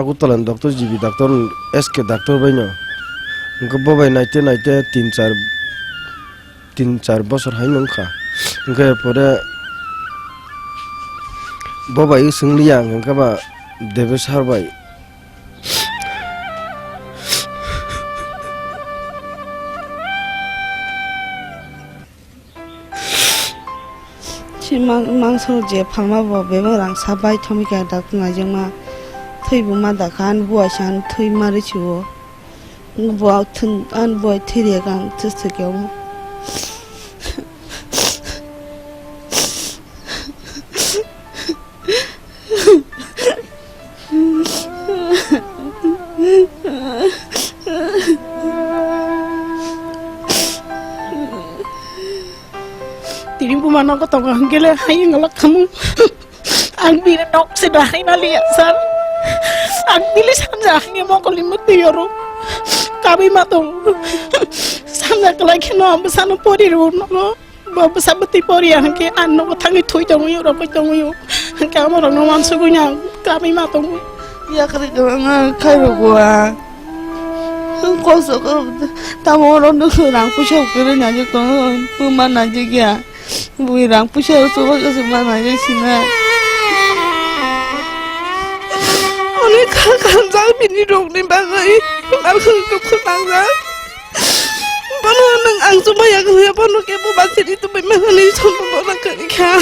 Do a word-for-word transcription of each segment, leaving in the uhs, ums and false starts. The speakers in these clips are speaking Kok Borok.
Utala ni doctor, G B doctor, S K doctor bai no. Hwnkhe bo bai naite naite tin char, tin char bosor hai no wngkha. Hwnkhe pore bo bai swng liya ang hwnkhe ba Debesar bai. Si mang-, mangso je phalma bo bebak rang sa bai thomwi kha doctor naijakma. Thwi bo ma dakha, ani buai se ani thwi ma rw si o. Bo thun-, ani buai thwi rwkha ang thwi thwi khe o. Tini buma nogo tongo hwnkhe le hai wngla khamu. Ang bini nok se da hai maliya sir. Ang bini sanja hangni mokol ni mukti yoro. Kabi ma tongo. Sanja kwlai kheno ang bwsano pori rw nogo. Bo bwsa bwtwi poriya hwnkhe ang nogo thangwi thwi tongwi rwpwi tongwi hwnkhe amo rokno wansugwi ang kamwi ma tongo. Yakarwi kwbangma khairokgo ang. Kosok tamo oro nwng rang puisa kwrwi naijak tongo, buma naijak ya. Bui rang puisa chubachu ma naijak sinai. Onek kha khamjak bini rokni bagwi. Ang khe dukhu nangjak. Bono nwng ang chumaya kwrwi, bono kebo bachini tubui mani sono bono kwrwi kha.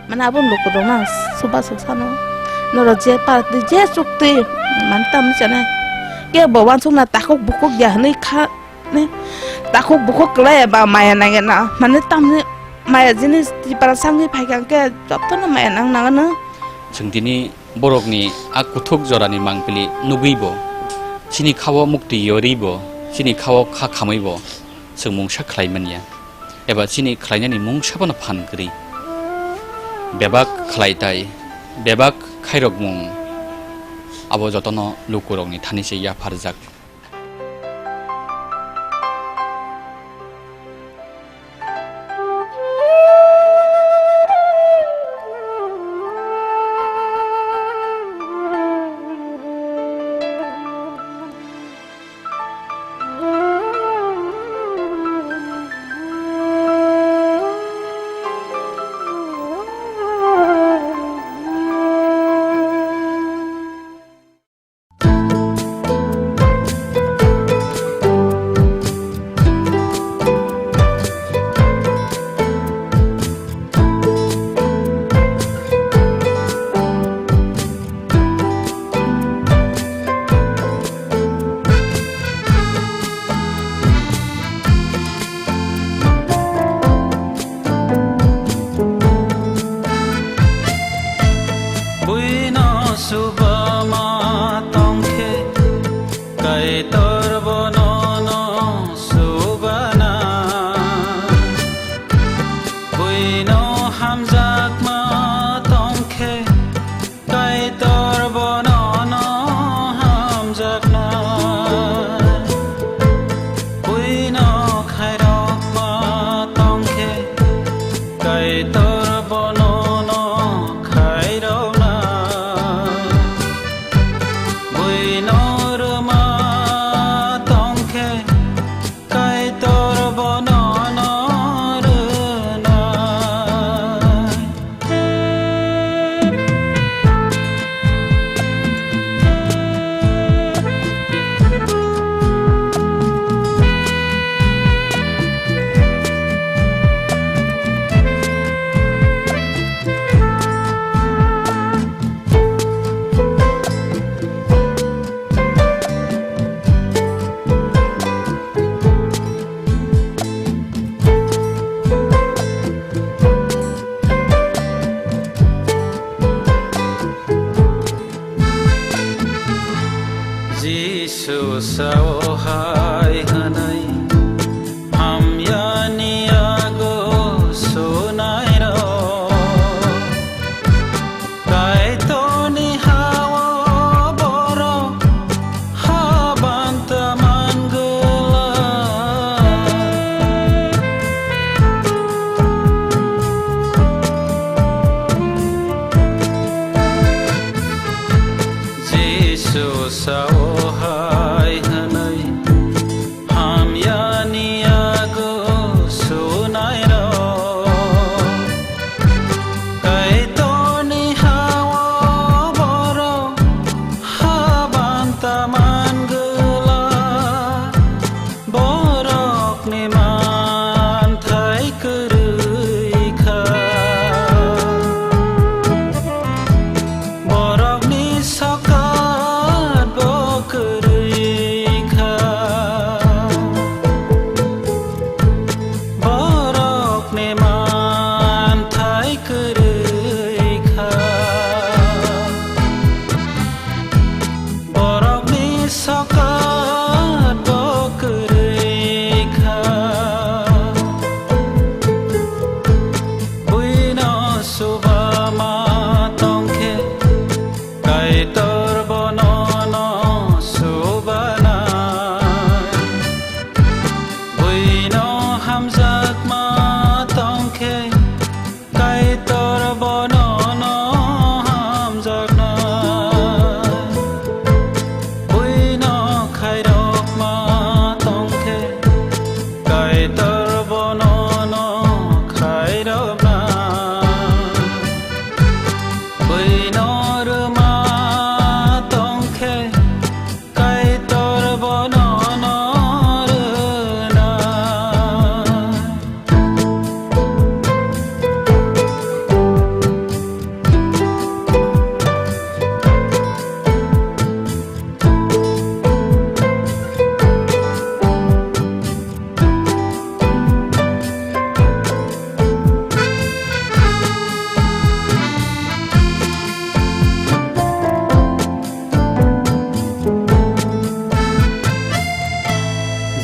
Mane abo lukurokno ang suba suk sano. Norok je party je chukti mane tamni chane. Kebo wansukna takhuk bukhuk ya hwnwi kha. Ni takhuk bukhuk kwlai ba maya nangya na. Mane tamni maya jinis tipra sangwi phaikha hwnkhe jotono maya nang nangano. Chwng tini borokni a kuthuk jorani mangpili nugwibo, chini khao mukti yoribo, chini khao kha khamwibo chwng mungsa khlai manya, eba chini khlainani mungsa bono phan kwrwi. Bebak khlaitai, bebak khairokmung abo jotono lukurokni thani se yapharjak. Buino subama tongkhe, Kaitor bono no subana. Buino hamjakma tongkhe, Kaitor bono no hamjakna. Buino khairokma tongkhe, Kaitor bono no khairokna. Sao hai hwnwi hamyani yago sunairok, Kaitorni ha-o borok habanta mangwlak. Jisu sao hai hwnwi hamyani yago sunairok, Kaitorni ha-o borok habanta mangwlak. Borokni manthai kwrwi kha, borokni sokat bo kwrwi kha, borokni manthai kwrwi kha. Borokni sokat bo kwrwi kha. Buino suba ma tongkhe, Kaitor bono no subanai. Buino hamjakma tongkhe, Kaitor bono no hamjaknai. Buino khairokma tongkhe, Kaitor bono no khairoknai. Buino rwma tongkhe, Kaitor bono no rwna.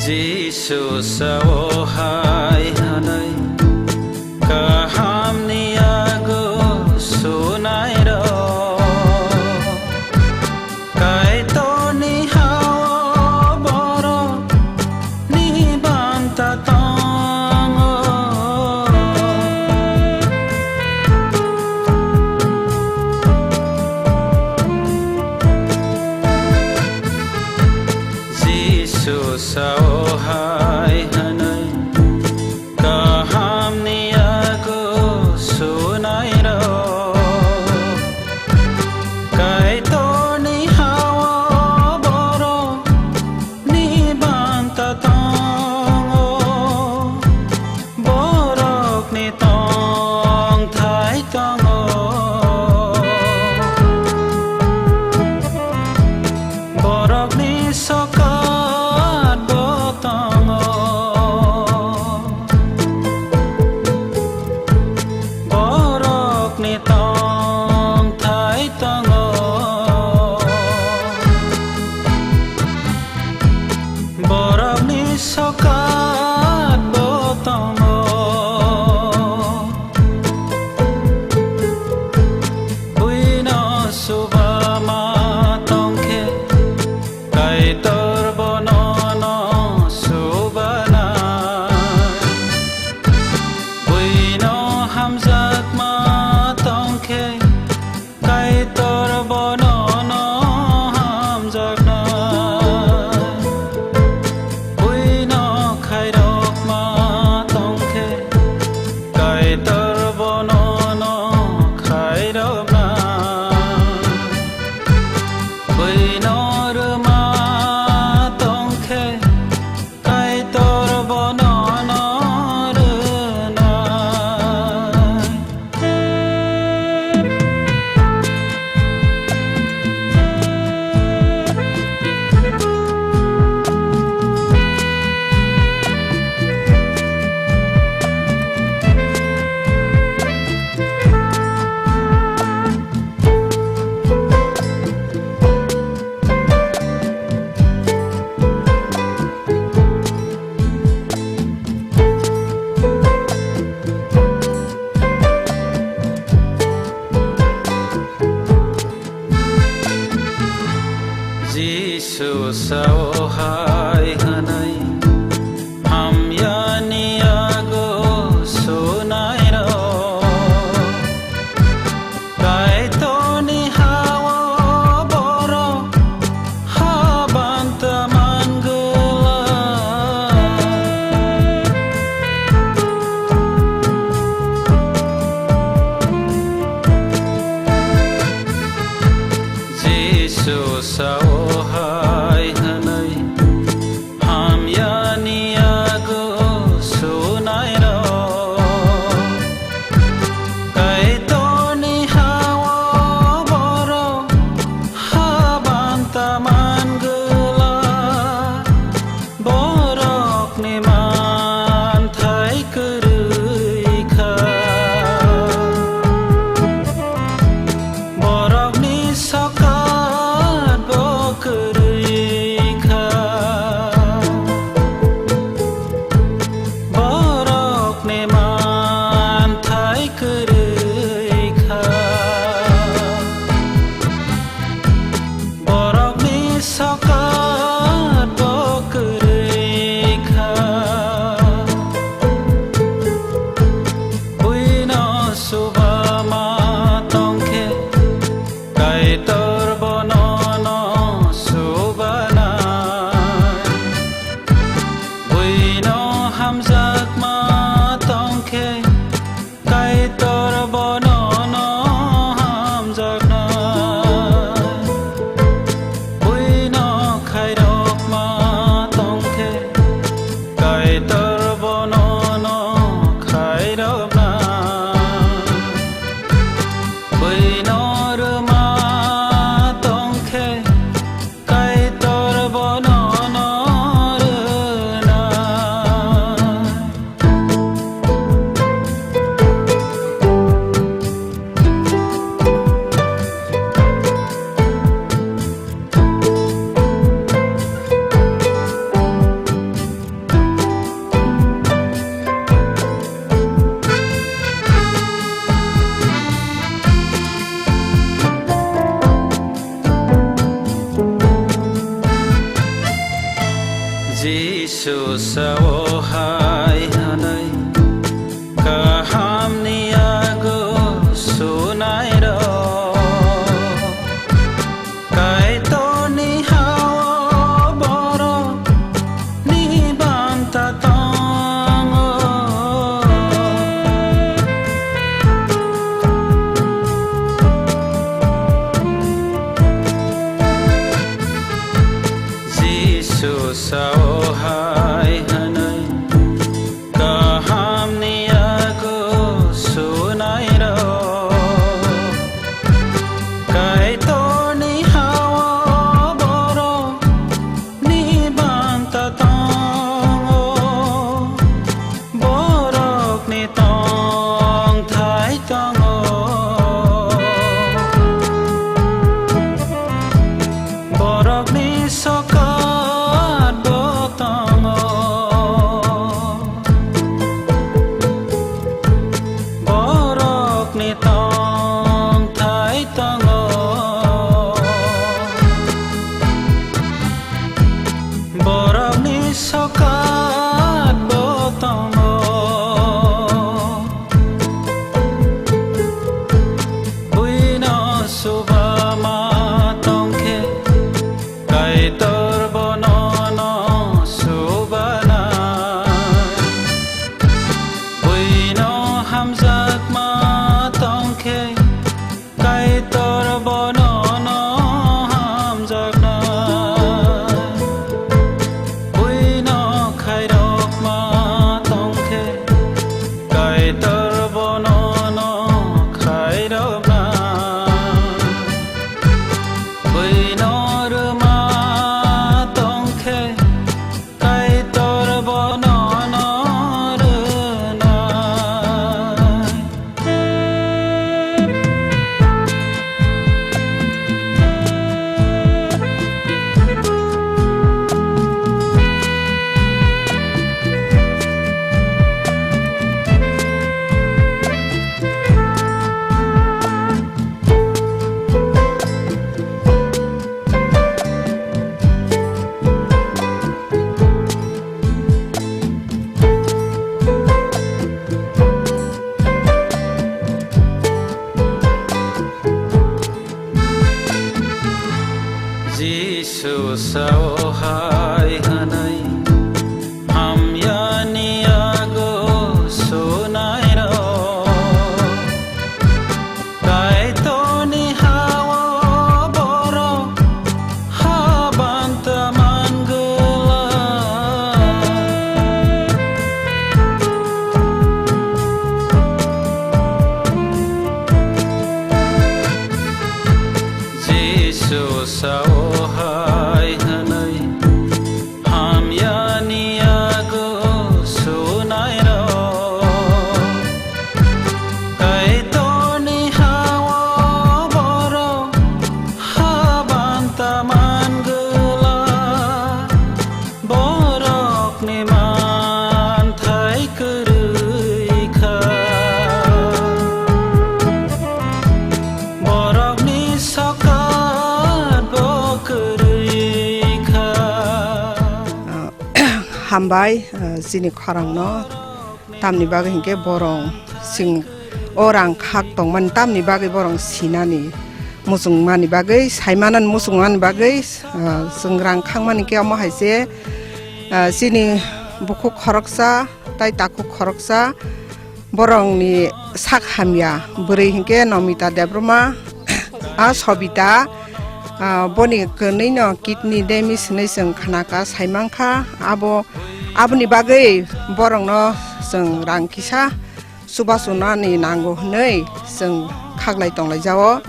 Jisu sao hai hwnwi, kahamni yago sunairok, Kaitorni ha-o borok ni banta tongo. Jisu sao hai hwnwi, Sao hai hwnwi hamyani yago sunairok. Kaitorni ha-o borok habanta mangwlak. Jisu sao hai hwnwi hamyani yago sunairok. Kaitorni ha-o borok habanta mangwlak. Borokni manthai kwrwi kha. Borokni sokat bo kwrwi kha. Borokni manthai kwrwi kha. Borokni sokat bo kwrwi kha. Buino suba ma tongkhe, Kaitor bono no subanai. Buino hamjakma tongkhe, Kaitor bono no hamjaknai. Buino khairokma tongkhe, Kaitor bono no khairoknai. Buino rwma tongkhe, Kaitor bono no rwnai. Jisu sao hai hwnwi, kahamni yago sunairok. Kaitorni ha-o borokni banta tongo. Jisu sao hai hwnwi, kahamni yago sunairok. Kaitorni ha-o borokni banta tongo. Borokni tongthai tongo. Borokni sokat bo tongo. Borokni tongthai tongo. Borokni sokat bo tongo. Buino suba ma tongkhe, Kaitor bono no subanai. Buino hamjakma tongkhe, Kaitor bono no hamjaknai. Buino khairokma tongkhe, Kaitor bono no khairoknai. Susao hai hwnwi hamyani yago sunairok, Kaitorni ha-o borok habanta mangwlak. Jisu sao hai hwnwi hamyani yago sunairok, Kaitorni ha-o borok habanta mangwlak. Borokni manthai kwrwi kha, borokni sokat bo kwrwi kha. Hambai, chini khorangno. Tamni bagwi hinkhe borong chwng o rang khak tongmani, tamni bagwi borong sinani muchungmani bagwi, saimanani muchungmani bagwi, ah, chwng rang khakmani khe omo hai se, ah, chini bukhuk khoroksa tai takhuk khoroksa borongni sak hamya bwrwi hinkhe Nomita Debbarma, ah, Sobita, ah, boni kwnwino kidney damage hinwi chwng khnakha, saimankha. Abo, aboni bagwi borokno chwng rang kisa chubachu nani nango hinwi chwng khaklai tonglaijao.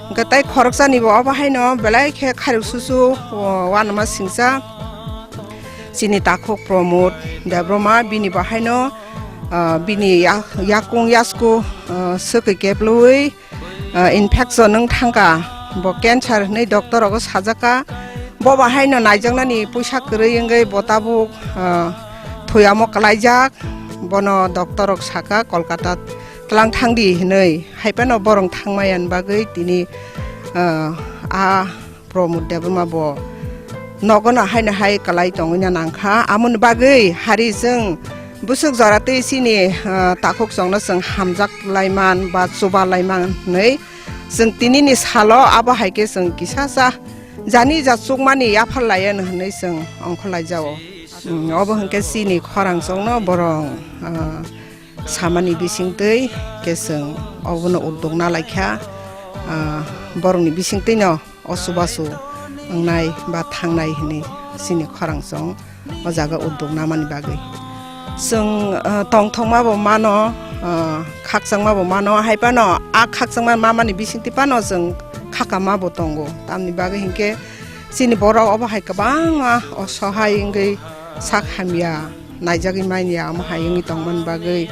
Hwnkhe tai khoroksani bo obo haino belai khe khairok susu, o, uanama singcha chini takhuk Pramod Debbarma, bini bo haino, ah, bini ya-, yakung yasku, ah, swkwi keplwi, ah, infection wng thangkha, bo cancer hinwi doctor rogo sajak kha. Bo bo haino naijaknani puisa kwrwi wngwi bo tabuk, ah, thuyamo kwlaijak. Bono doctor rok saka Kolkata tlang thangdi hinwi, hai phano borong thangmaya ni bagwi tini, ah, a Pramod Debbarma bo nogono haino hai kwlai tongwina nangkha. Amoni bagwi hari chwng bwswk jora twi chini, ah, takhuk chwngno chwng hamjak laiman ba chuba laiman hinwi chwng tinini salo abo hai khe chwng kisa sa jani ja chukmani yaphar laiya hinwi chwng ongkhorlaijao. Mm, obo hwnkhe chini khorang chwngno borong, ah, samani bisingtwi khe chwng obono udduk nalaikha, ah, borokni bisingtwino o chubachu wngnai ba thangnai hinwi chini khorang chwng o jaga udduk namani bagwi. Chwng, ah, tongthokma bo mano, ah, khakchangma bo mano, hai phano a khakchangma mamani bisingtwi phano chwng khakama bo tongo. Tamni bagwi hinkhe chini borok obo hai kwbangma osohai wngwi sak hamya naijagwi manya, omo hai wngwi tongmani bagwi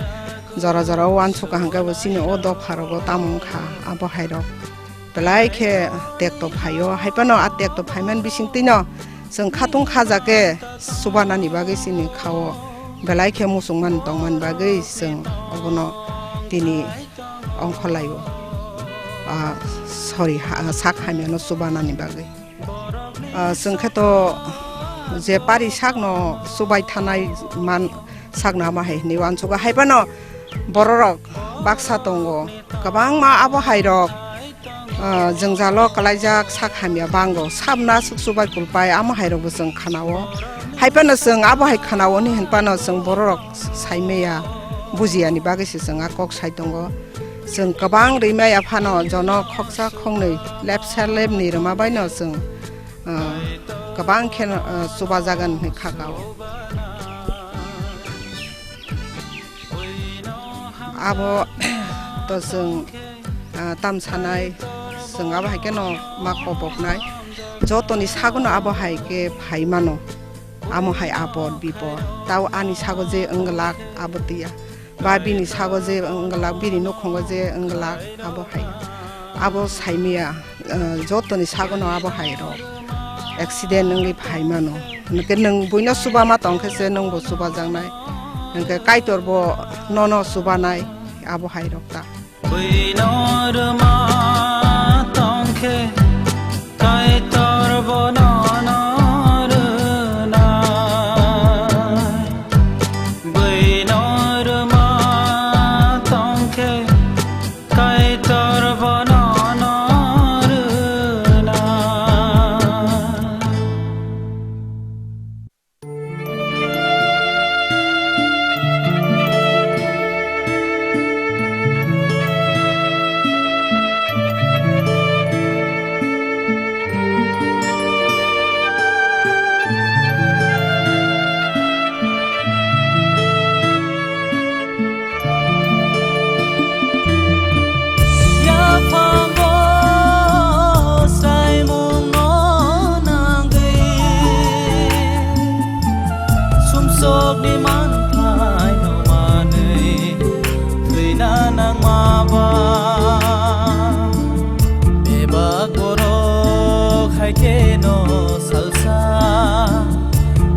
jora jora o uansukha hwnkhe bo chini o dopha rogo tamo wngkha abo hai rok belai khe tekto phaio, hai phano a tekto phaimani bisingtwino chwng khatung khaja khe chubanani bagwi chini khao belai khe muchungmani tongmani bagwi chwng obono tini ongkhorlaio, ah, sorry, ha-, sak hamyano chubanani bagwi. Ah, chwng khe to je pari sakno chubai thanai man sakno ama hai hinwi uansukha. Hai phano bororok baksa tongo, kwbangma abo hai rok, ah, jwngjalo kwlaijak sak hamya bango, sabna aswk chubai kulpai amo hai rokbo chwng khanao. Hai phano chwng abo hai khanao hwnwi hin phano chwng bororok saimaya, bujiyani bagwi se chwng a kok sai tongo. Chwng kwbang rwimaya phano jono khoksa khoknwi lep ser lepni rwma baino chwng, ah, kwbang kheno, ah, chubajagan hwnwi kha kao. Abo to chwng, ah, tam sanai, chwng abo hai kheno ma koboknai. Jotoni sagono abo hai khe phai mano. Amo hai apor bipor. Tao ani sago je wng glak abo twiya. Ba bini sago je wng glak, bini nukhungo je wng glak abo hai. Abo saimaya, eh, jotoni sagono abo hai rok. Accident wngwi phai mano. Hwnkhe nwng buino chuba ma tong khe se nwngbo chubajaknai. Hwnkhe Kaitor bo nono chubanai abo hai rok ta. Buino rwma tong khe Kaitor bono no rwnai. Buino rwma tong khe Kaitor bono no rwnai. Borok hai kheno salsa,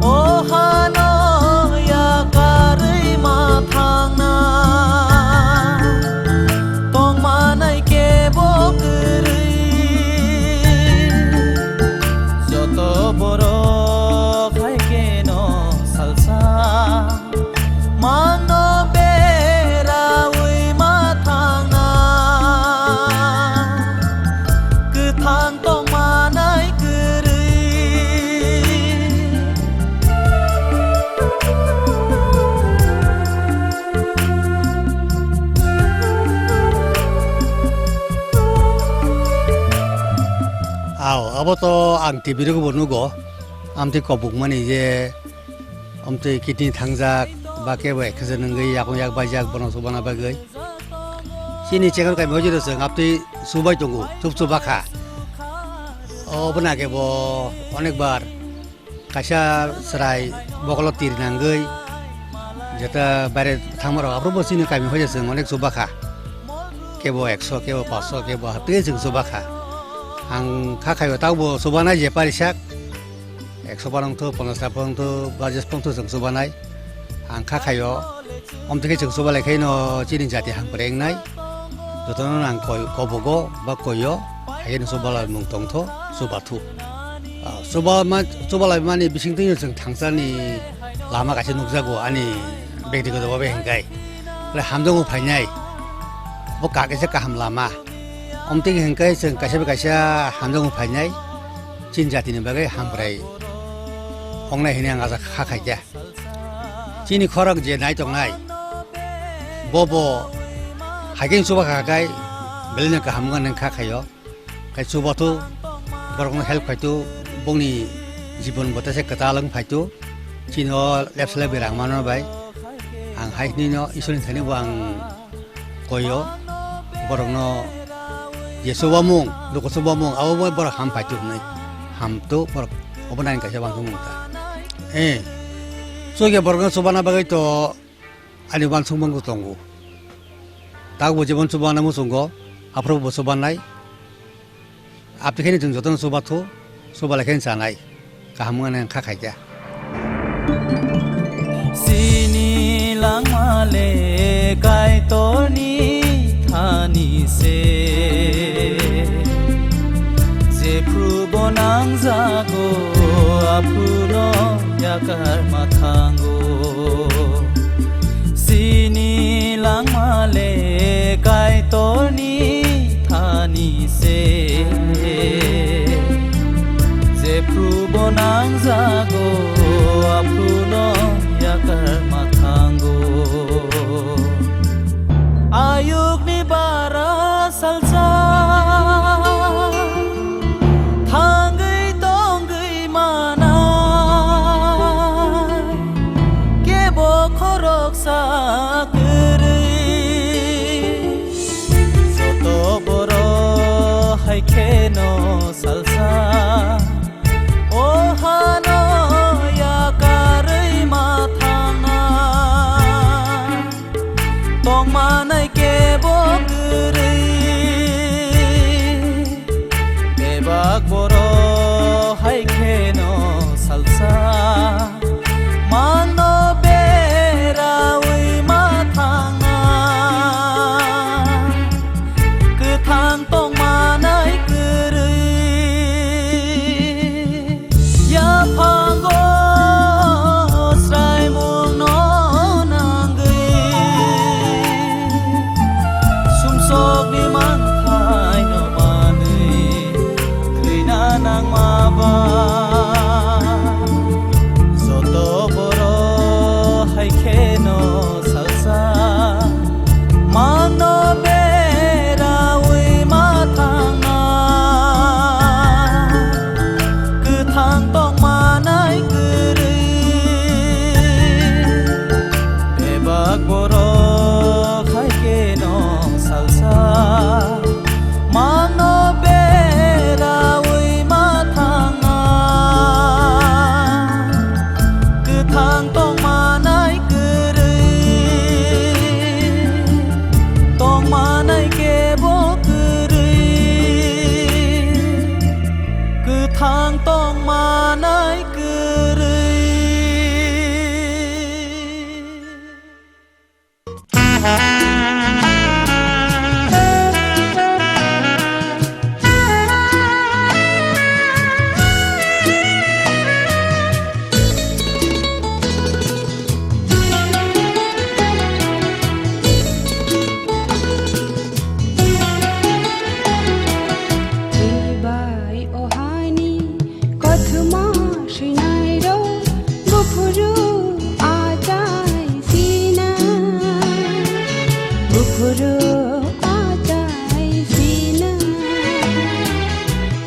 o hano yakarwi ma thangna, tongmanai kebo kwrwi. Joto borok hai kheno salsa, mangno berawi ma thangna, kwthang tongmanai kwrwi. Ao, abo to ang T V rogo bo nugo, amtwi kobokmani je, amtwi kidney thangjak, ba kebo ekhajan wngwi yakung yak baijak, bono chubana bagwi. Chini chekar kaimoi jora chwng amtwi chubai tongo, chup chuba kha. Obo na kebo onekbar kaisa chwrai bokolo tir nangwi, jeta baire thangmarok aphuru bo chini kami hoja chwng onek chuba kha. Kebo ekso, kebo paso, kebo haptwi chwng chuba kha. Ang kha khaio, tabukbo chubanai je parisak. Ekso barong tho, ponchas barong tho, bajas barong tho chwng chubanai. Ang kha khaio, omtwi khe chwng chuba lai khaino chini jati hamkwrwi wngnai. Jotono ang koi, kobogo ba koio, haino chuba lai mung tong tho, chuba thu. Ah, chuba ma, chuba lai mani bising twi chwng thangsani lama kaisa nukjago ani bektigoto bhabe hwnkhe. Bole hamjakmung phainai, bo kha kaisa kaham lama. Omtwi hwnkhe chwng kaisa bai kaisa hamjakmung phainai. Chini jatini bagwi hamkrai wngnai hwnwi ang aja kha khaikha. Chini khorang je nai tongnai, bobo haikhe chuba kha khai, belai no kaham wngkha nang kha khaio. Khai chuba thu, borokno help khai thu, bongni jibon bo tesa kwtal wng phai thu. Chini o lepsa lepri rang mano bai. Ang hai hwnwi no Isorni thani bo ang koio, borokno je chubamung, luku chubamung, abo bai borok ham phai tu hwnwi, ham tu borok obo nani kaisa uansukmung ta. Eh, chukya borokno chubana bagwi to ani uansukmung tongo. Tabukbo jebon chubana muchungo, aphuru bo chubanai. Apni khe chwng jotono chuba thu, chuba lai khe chanai. Kaham wngmani ang kha khaikha. Chini langma le Kaitorni thani se. Jephru bo nangjago, aphruno yakar ma thango. Chini langma le Kaitorni thani se. Jephru bo nangjago, aphruno yakar ma thango. Ayukni bara salsa, thangwi tongwi manai, kebo khoroksa kwrwi. Joto borok hai kheno salsa, o hano yakarwi ma thangna, tongmanai kebo kwrwi. Bebak borok hai kheno salsa, mangno berawi ma thangna, kwthang tongmanai kwrwi. Yaphango sraimungno nangwi, sumsokni manthaino manwi, thwina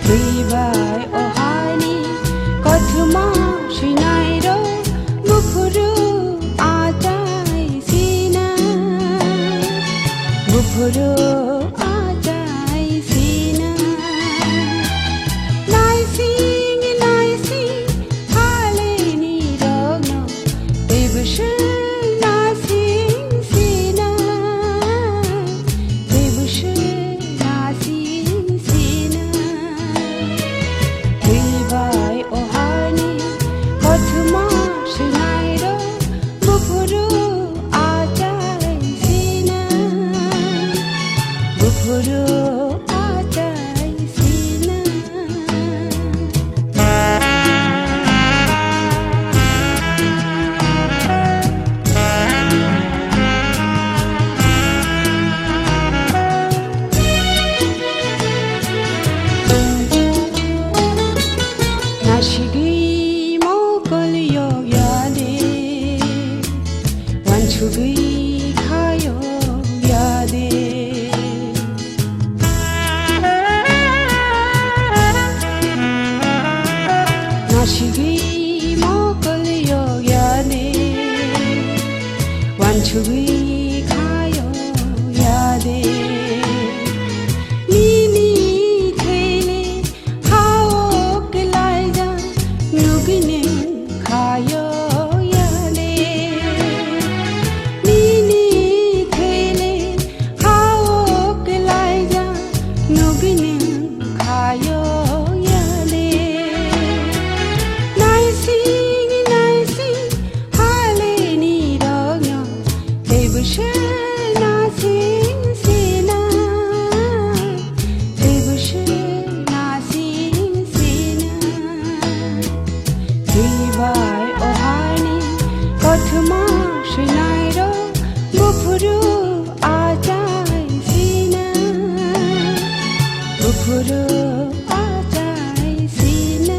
Twi bai o hani kothoma swinairok buphuru achai sina, buphuru achai sina. Naising naising haleni rokno tei bwswk nasing sina, tei bwswk nasing sina. Twi bai o hani kothoma swinairok buphuru achai sina, buphuru achai sina. Nasigwi mokol yok ya de, wansugwi kha yok ya de. Nasigwi mokol yok ya de, wansugwi kha yok ya de. Nini thele hao kwlaijak nugwi neng kha yok ya de. Nini thele hao kwlaijak nugwi neng kha yok ya de. Naising naising haleni rokno tei bwswk nasing sina, tei bwswk nasing sina. Twi bai o hani kothoma swinairok buphuru achai sina, buphuru achai sina.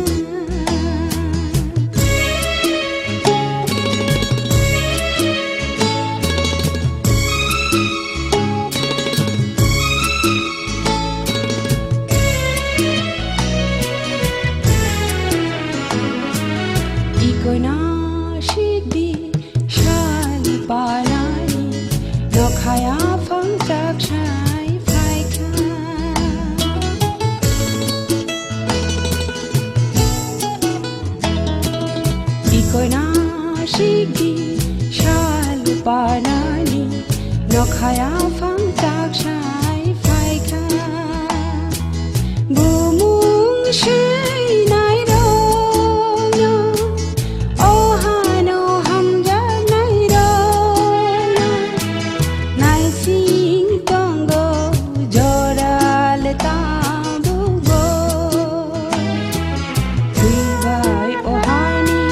Ikoina sikdi sal panani nokhaya phang chak sai phaikha. Ikoina sikdi sal panani nokhaya phang chak sai phaikha. Bumung swinai rokno, o hano hamjaknai rokno, naising tongo jora le tabukbo. Twi bai o hani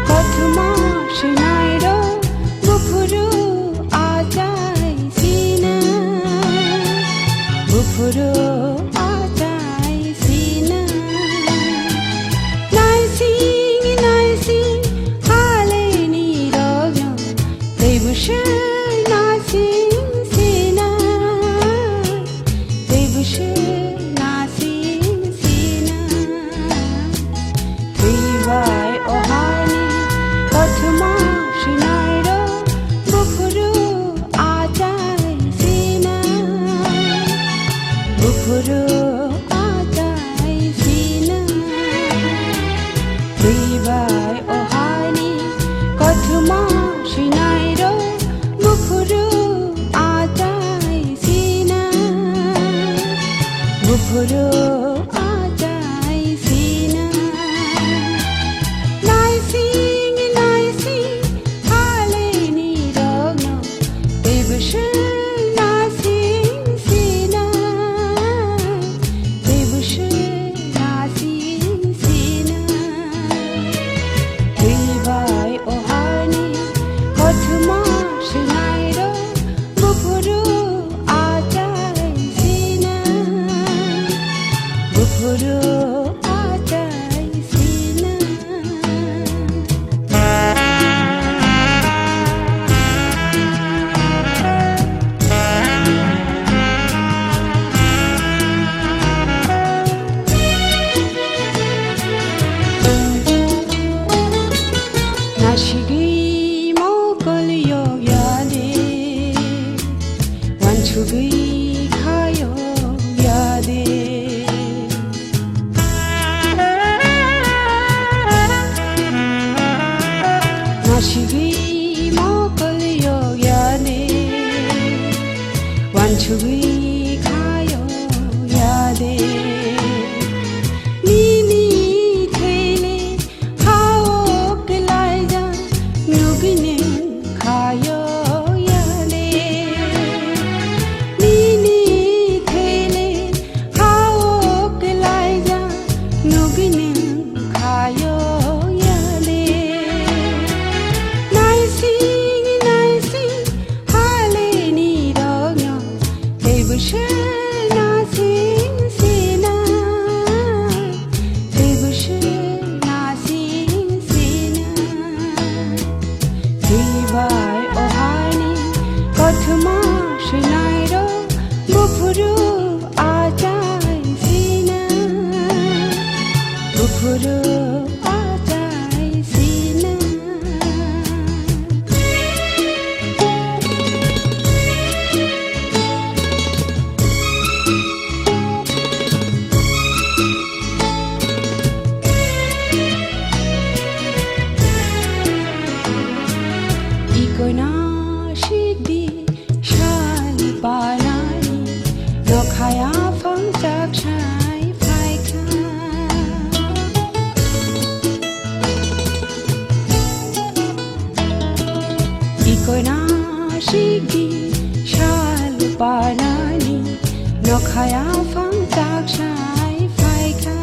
kothoma swinairok buphuru achai sina, buphuru achai sina. Naising naising haleni rokno tei bwswk nasing sina, tei bwswk nasing sina. Twi bai o hani kothoma swinairok buphuru achai sina, buphuru achai sina. Twi bai o hani kothoma swinairok buphuru achai sina, buphuru achai sina. Naising naising haleni rokno tei bwswk nasing sina, tei bwswk nasing sina. Twi bai o hani kothoma swinairok buphuru achai sina, buphuru achai sina. Buphuru achai sina. Ikoina sikdi sal panai, nokhaya phang chak sai phaikha. Ikoina sikdi sal panani, nokhaya phang chak sai phaikha.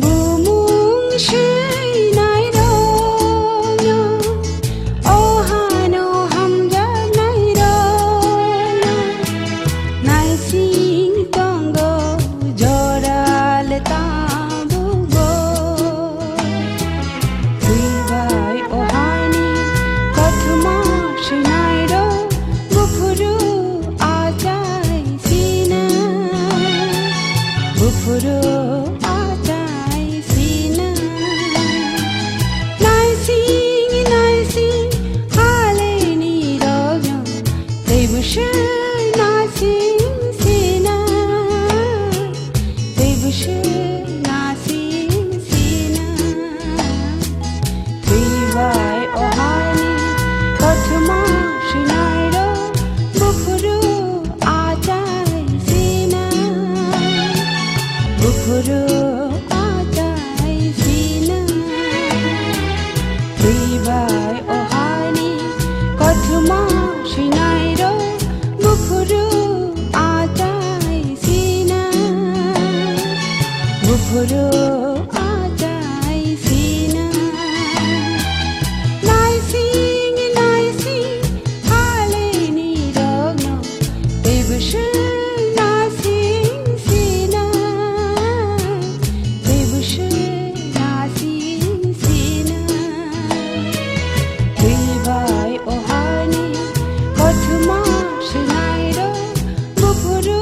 Bumung sinai rokno, o hano hamjaknai rokno, naising tongo joral tabukbo. Twi bai o hani kothoma swinairok buphuru achai sina, buphuru achai sina. Naising naising haleni rokno tei bwswk naising sina. Tei bwswk naising sina. Twi bai o hani kothoma swinairok buphuru achai sina. Buphuru achai sina. Twi bai o hani kothoma swinairok buphuru achai sina, buphuru achai sina. Naising naising haleni rokno tei bwswk naising sina, tei bwswk naising sina. Twi bai o hani kothoma swinairok buphuru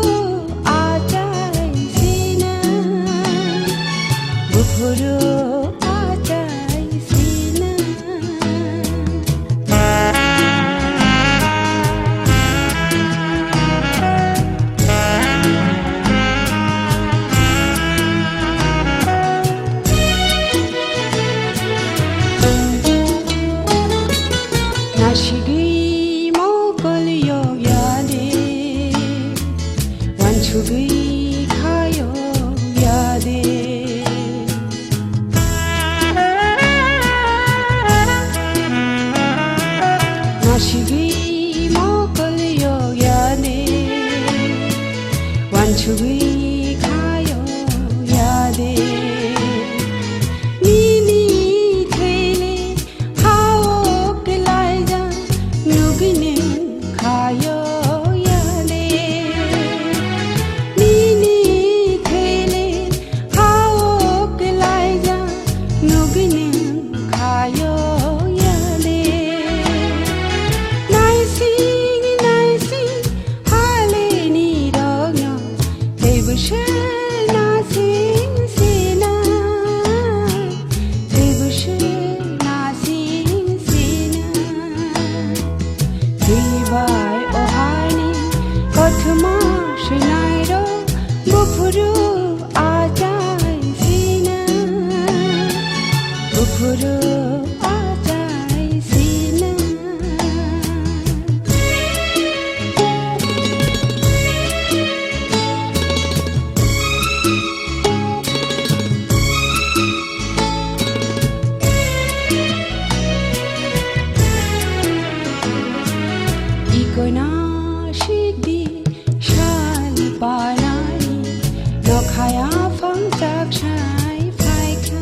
achai sina, buphuru achai sina. Nasigwi mokol yok ya de, wansugwi kha yok ya de. Nasigwi mokol yok ya de, wansugwi kha yok ya de. Nini thele hao kwlaijak nugwi nwng khayo yale. Nini thele hao kwlaijak nugwi nwng khayo yale. Naising naising haleni rokno tei bwswk naising sina, tei bwswk naising sina. Twi bai o hani kothoma swinairok buphuru achai sina, buphuru achai sina. Ikoina sikdi sal panai, nokhaya phang chak sai phaikha.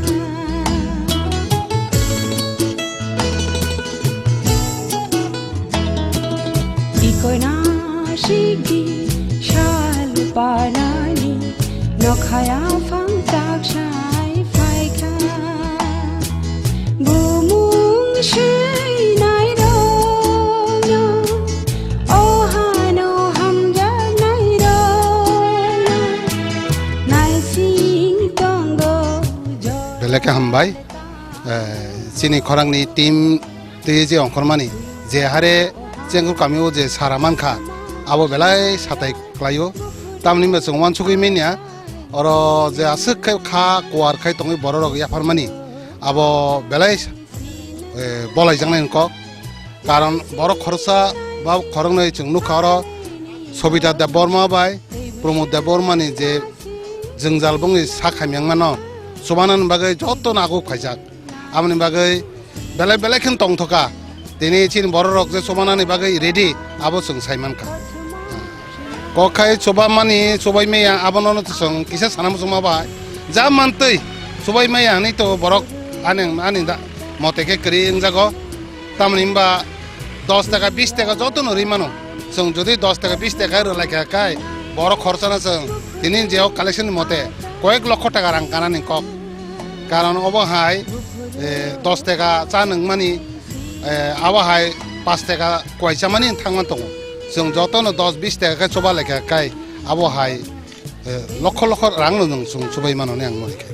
Ikoina sikdi sal panani, nokhaya phang chak sai phaikha. Bumung swinairokno, o hano hamjaknairokno naising tongo. Lekha hambai, eh, chini khorangni team twi je ongkhormani, je hare Chengkhor kamio je sara mankha, abo belai satai klaio. Tamni hwnba chwng uansugwi manya, oro je aswk khai kha kuar khai tongwi bororok yapharmani, abo belai, eh, bolaijaknai kok. Karon borok khoroksa ba khoroknwi chwng nukha oro Sobita Debbarma bai Pramod Debbarmani je jwngjal bongni sak hamya wngmano chubanani bagwi jotono ago khaijak. Aboni bagwi belai belai khe tongthoka. Tini chini bororok je chubanani bagwi ready, abo chwng sai mankha. Kok khai chubamani, chubai maya, abono no chwng kisa sana muchungma bai. Ja mantwi chubai maya hinwi to borok ani, ani da mote khe kwrwi wngjago. Tamoni hwnba dos taka, bis taka jotono rwi mano. Chwng jodi dos taka, bis taka rwlai kha khai, borok khorchano chwng tini je o collection ni mote koyek lokho taka rang kanani kok. Karon obo hai, eh, dos taka cha nungmani, eh, abo hai pas taka kuaisa mani thangma tongo. Chwng jotono dos bis taka khe chuba lai kha khai, abo hai, eh, lokho lokho rang no nwng chwng chubai mano ni ang mori khe.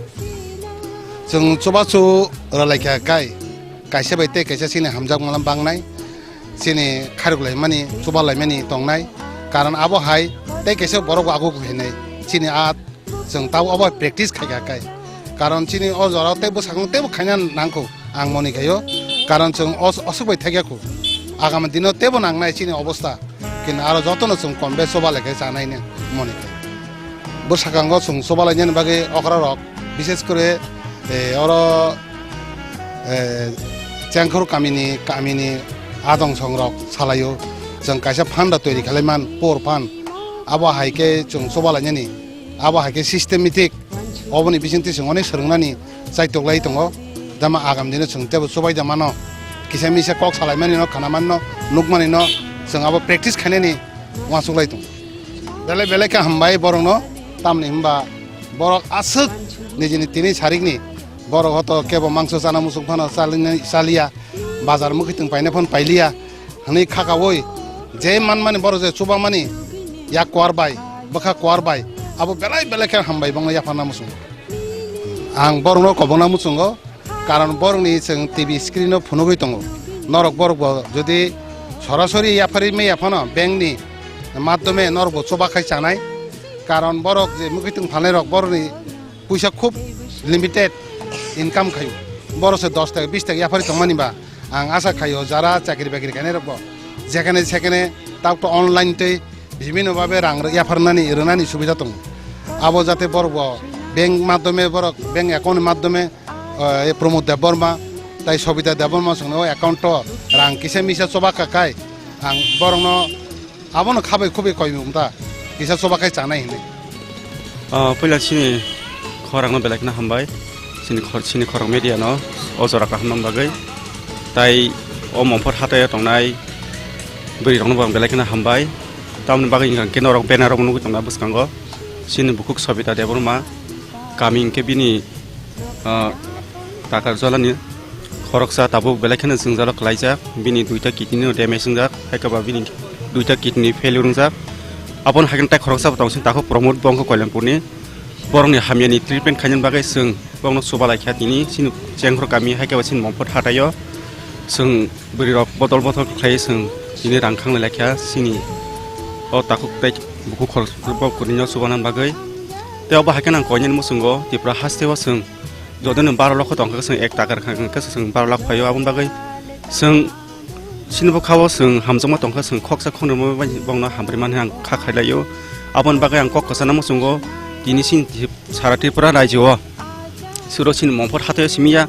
Chwng chubachu rwlai kha khai, kaisa bai tei kaisa chini hamjak mala bangnai, chini kharuk laimani, chuba laimani tongnai. Karon abo hai tei kaisa borok bo ago hinai chini a chwng tabo obo practice khai kha khai. Karon chini o jora tei bwsakang teibo khaina nangkho ang moni khaio. Karon chwng os-, osuk bai thakya khu. Agami dino teibo nangnai chini obostha. Kintu aro jotono chwng kom bes chuba lai khe chanai ne moni khai. Bwsakango chwng chuba lainani bagwi okra rok, bishes kore, eh, oro, eh, Chengkhor kamini, kamini adong song rok salaio. Chwng kaisa fund da toiri khlai man, poor fund. Abo hai khe chwng chuba lainani. Abo hai khe systematic, oboni bisingtwi chwng onek swrwngnani chaitok lai tongo. Dama agam dino chwng teibo chubai da mano. Kisa misa kok salai mani no, khana mani no, nuk mani no, chwng abo practice khainani uansuk lai tongo. Belai belai khe hambai borokno, tamni hwnba borok aswk nijini tini sarikni borok hoto kebo mangso chana muchung phano chalini, chaliya, bazar mwkhwtwng paina phano pailiya. Hwnwi khakaui je manmani borok je chubamani yak kuar bai, bwkha kuar bai, abo belai belai khe hambai bongno yapharna muchungo. Ang borokno kobongna muchungo, karon borokni chwng T V screen-o phunugwi tongo. Norok borokbo jodi sorasori yapharwi maya phano bankni madhyome norokbo chuba khai chanai, karon borok je mwkhwtwng phalnairok borokni puisa khub limited income khaio. Borok se dos taka, bis taka yapharwi tongmani ba, ang asa khaio jara chakri bakri khainai rokbo jekhane sekhane tabuk to online tei bibhinno bhabe rang yapharnani, rwnani subida tongo. Abo jate borokbo bank madhyome, borok bank account madhyome, eh, Pramod Debbarma tai Sobita Debbarma songno account to rang kisa misa choba kha khai ang borokno abono khabai khubai koimung ta kisa choba khai chanai hinwi. Ah, puila chini khorangno belai kheno hambai. Chini khor-, chini khorang media no o jora kaham nang bagwi. Tai o Mongphor hathaio tongnai bwrwi rokno bo ang belai kheno hambai. Tamoni bagwi hwnkha khe norok banner rok nugwi tongna bwskango. Chini bukhuk Sobita Debbarma, kami hwnkhe bini ah, Takarjalani khoroksa tabuk belai kheno jwngjalo kwlaijak, bini duita kidney no damage wngjak, hai khe ba bini duita kidney failure wngjak. Aboni hai kheno tai khoroksa bo tong sini takhuk Pramod bo wngkha Koilampurni. Borokni hamyani treatment khainani bagwi chwng borokno chuba lai kha tini chini Chengkhor kami hai khe ba chini Mongphor hathaio. Chwng bwrwi rok bodol bodol khlaiwi chwng tini rang khanglai lai kha chini o takhuk tei bukhuk khoroksa bo kwrwino chubanani bagwi. Tei obo hai kheno ang koinani muchungo Tripura hasteo chwng Jodi nwng baro lokho tongkha, chwng ek taka rwkha hwnkhe chwng baro lakh phaio, aboni bagwi chwng chini bwkhao chwng hamjakma tongkha, chwng khoksa khoknwi bongno hamrwi mani ang kha khailaio. Aboni bagwi ang kok kwchana muchungo tini chini Trip-, sara Tripura rajyo o suro chini Mongphor hathaio simi ya,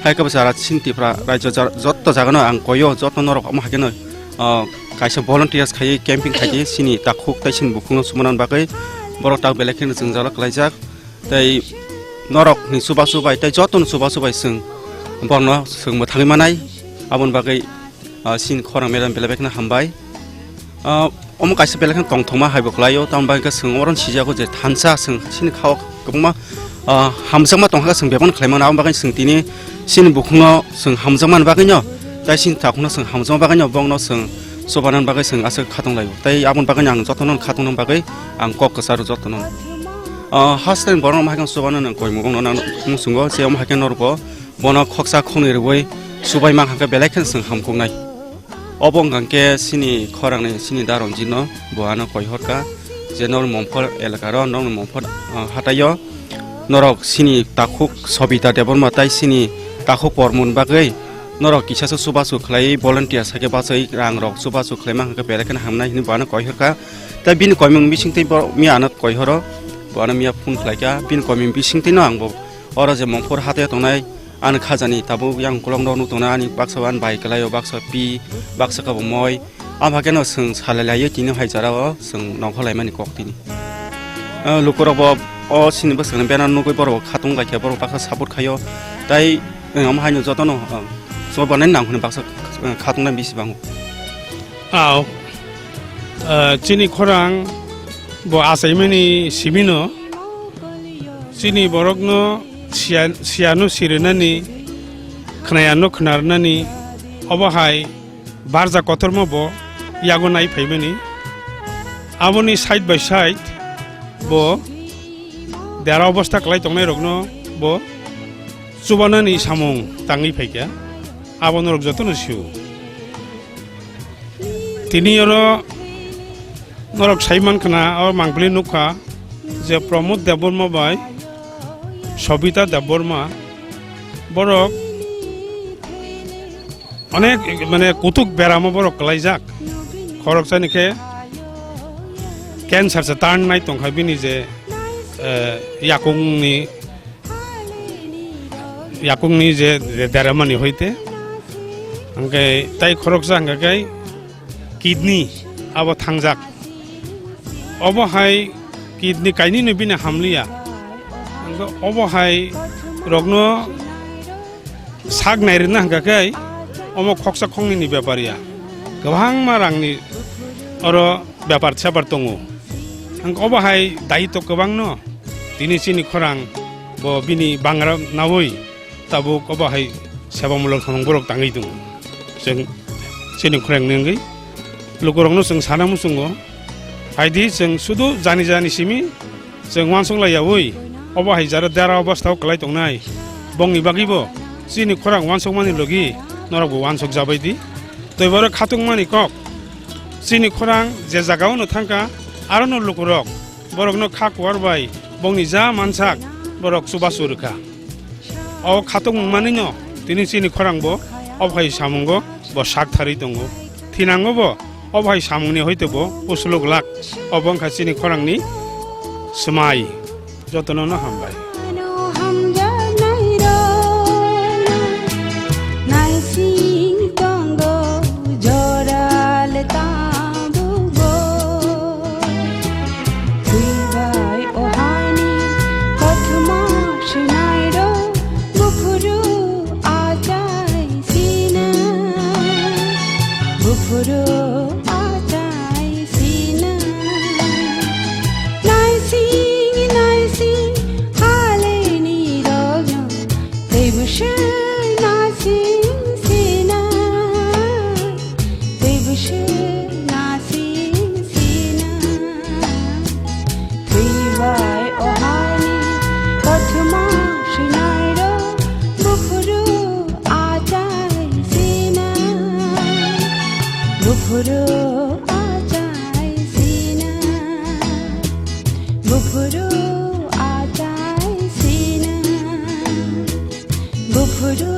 hai khe bo sara chini Tripura rajyo ja-, jotto jagano ang koio, jotto norok omo hai kheno, ah, kaisa volunteers khaiwi camping khaidi chini takhuk tei chini bukhukno sumanani bagwi borok tak belai kheno jwngjalo kwlaijak. Tei norokni chubachu bai tei jotono chubachu bai chwng borokno chwng mwthangwi manai. Aboni bagwi, ah, chini khorang madam belai bai kheno hambai. Ah, omo kaisa belai kheno tongthokma haibo kwlaio, tamoni bagwi chwng oro sijago je thansa chwng chini khao kwbangma, ah, hamjakma tongkha chwng bebakno khlai mano. Aboni bagwi chwng tini chini bukhukno chwng hamjakmani bagwino tei chini takhukno chwng hamjakma bagwino borokno chwng chubanani bagwi chwng aswk khatong laio. Tei aboni bagwino ang jotono khatongna bagwi ang kok kwcharo jotono. Ah, hasteni borok no hai khe chubano nwng koi mukung no nang muchungo, se omo hai khe norok bo bono khoksa khoknwi rwui chubai mankha khe belai kheno chwng hamkuknai. Obo wngkha khe chini khorang ni chini da Ranjit no bo ano koi hor kha je norok Mongphor elaka ro, norok Mongphor, ah, hatai o norok chini takhuk Sobita Debbarma tai chini takhuk Pormon bagwi norok kisa se chubachu khlai volunteer sai khe bachai rang rok chubachu khlai mankha khe belai kheno hamnai hinwi bo ano koi hor kha. Tai bini koimung bising twi bo miya ano koi horo, bo ano miya phone khlai kha, bini koimung bising twi no ang bo oro je Mongphor hatai o tongnai ani khajani tabuk yang ukulok no nuk tongnai ani baksa bo ani bai kwlai o, baksa pi, baksa khe bo moi. Amo hakhe no chwng salai lai o tini hai jora o chwng nongkhor lai mani kok tini. Ah, lukurok bo o chini bwskango banner nugwi borok bo khatung bai khe borok baksa support khai o. Tai, eh, omo hai no joto no, ah, chubanai nang hwnwi baksa, eh, khatung nai bisi bango. Ao, ah, chini khorang bo achaimani simi no, chini borok no siya, siya no sirinani, khwnaya no khwnarnani, obo hai barja kotorma bo yago nai phaimani. Aboni side by side bo dera obostha kwlai tongnai rokno bo chubanani samung tangwi phaikha. Abo norok jotono sio. Tini oro norok sai mankha na, o mangpili nukha je Pramod Debbarma bai Sobita Debbarma borok onek, mane, kutuk beramo borok kwlaijak. Khoroksani khe cancer se tarnai tongkha bini je, eh, yakungni, yakungni je, je deramani hoite. Hwnkhe tai khoroksa hwnkha khe kidney abo thangjak. Obo hai kidney kainwino bini hamliya. Hwnkhe obo hai rokno sak nairwkna hwnkha khe omo khoksa khoknwini bepar ya. Kwbangma rangni oro bepar separ tongo. Hwnkhe obo hai dayitw kwbangno tini chini khorang bo bini bangra naui tabuk obo hai sebamulok samung borok tangwi tongo. Chwng chini khorang nengwi lukurokno chwng sana muchungo. Phaidi chwng sudu jani jani simi chwng uansuk lai yaui, obo hai jara dera obostha o kwlai tongnai. Bongni bagwibo chini khorang uansukmani logi norokbo uansuk jabai di. Tei borok khatungmani kok chini khorang je jaga o no thangkha, aro no lukurok borokno kha kuar bai bongni ja mansak borok chubachu rwkha. O khatung wngmani no tini chini khorang bo o phai samungo bo sak tharwi tongo. Thinango bo o phai samungni hoite bo usuluk lak. Obo wngkha chini khorangni swmai. Jotono no hambai. Naising tongo joral tabugo. Thwibai o hani kothoma swnairok buphuru achai sina. Buphuru achai sina. Naising, naising, haleni rogno. Tei bwswk naising sina, tei bwswk naising sina. Thwibai o hani kothoma swnairok buphuru achai sina, buphuru achai sina, buphuru achai sina. Buphuru